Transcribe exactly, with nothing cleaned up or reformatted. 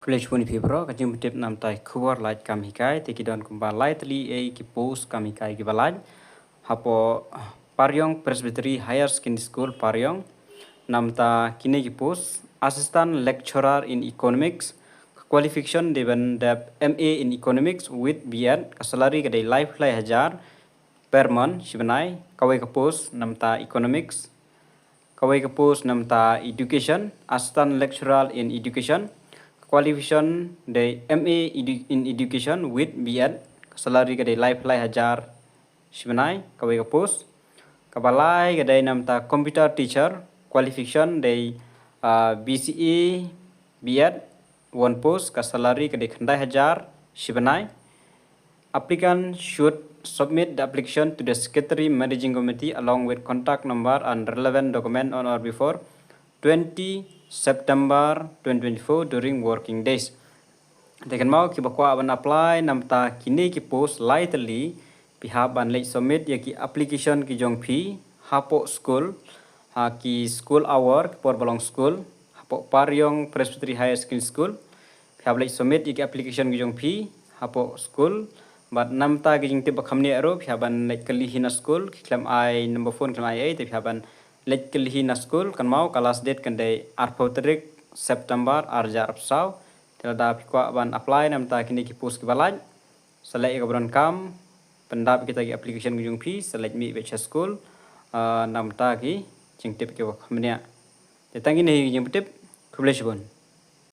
Khublei shibun ïa phi baroh. Ka jingpyntip namta ki khubor lait kam hikai te ki don kumba lai tylli ei ki post kam hikai kiba lait. Hapoh Pariong Presbytery Higher Secondary School Pariong, namta kine ki post: Assistant Lecturer in Economics, ka qualification dei ban dep M A in Economics with B Ed, ka salary ka dei laiphew lai hajar per month shi bnai. Kawei ka post namta Economics. Kawei ka post namta Education, Assistant Lecturer in Education, ka qualification dei M A edu-, in Education with B Ed, ka salary ka dei laiphew lai hajar shi bnai. Kawei ka post. Kaba lai ka dei namta Computer Teacher, qualification dei, ah, B C A B Ed, one post, ka salary ka dei khyndai hajar shi bnai. Applicant should submit the application to the Secretary Managing Committee along with contact number and relevant document on or before twenty September twenty twenty-four during working days. Te kynmaw, kiba kwah ban apply namta kine ki post lai tylli, phi hap ban leit submit ïa ki application ki jong phi hapoh school, ha ki school hour, ki por ba long school, hapoh Pariong Presbytery Higher Secondary School. Phi hap leit submit ïa ki application ki jong phi hapoh school. Bad namta ki jingtip ba kham bniah ruh, phi hap ban leit kylli hi na school, ki khlem ai number phone, khlem ai ei, te phi hap ban leit kylli hi na school. Kynmaw, ka last date kan dei arphew tarik September arhajar arphew saw. Te lada phi kwah ban apply namta kine ki post kiba lait, sa leit ïa kaba donkam, pyndap kita ki application ki jong phi, sa leit mih beit sha school, ah, namta ki jingtip kiba kham bniah. Te tang kine hi ki jingpyntip. Khublei shibun.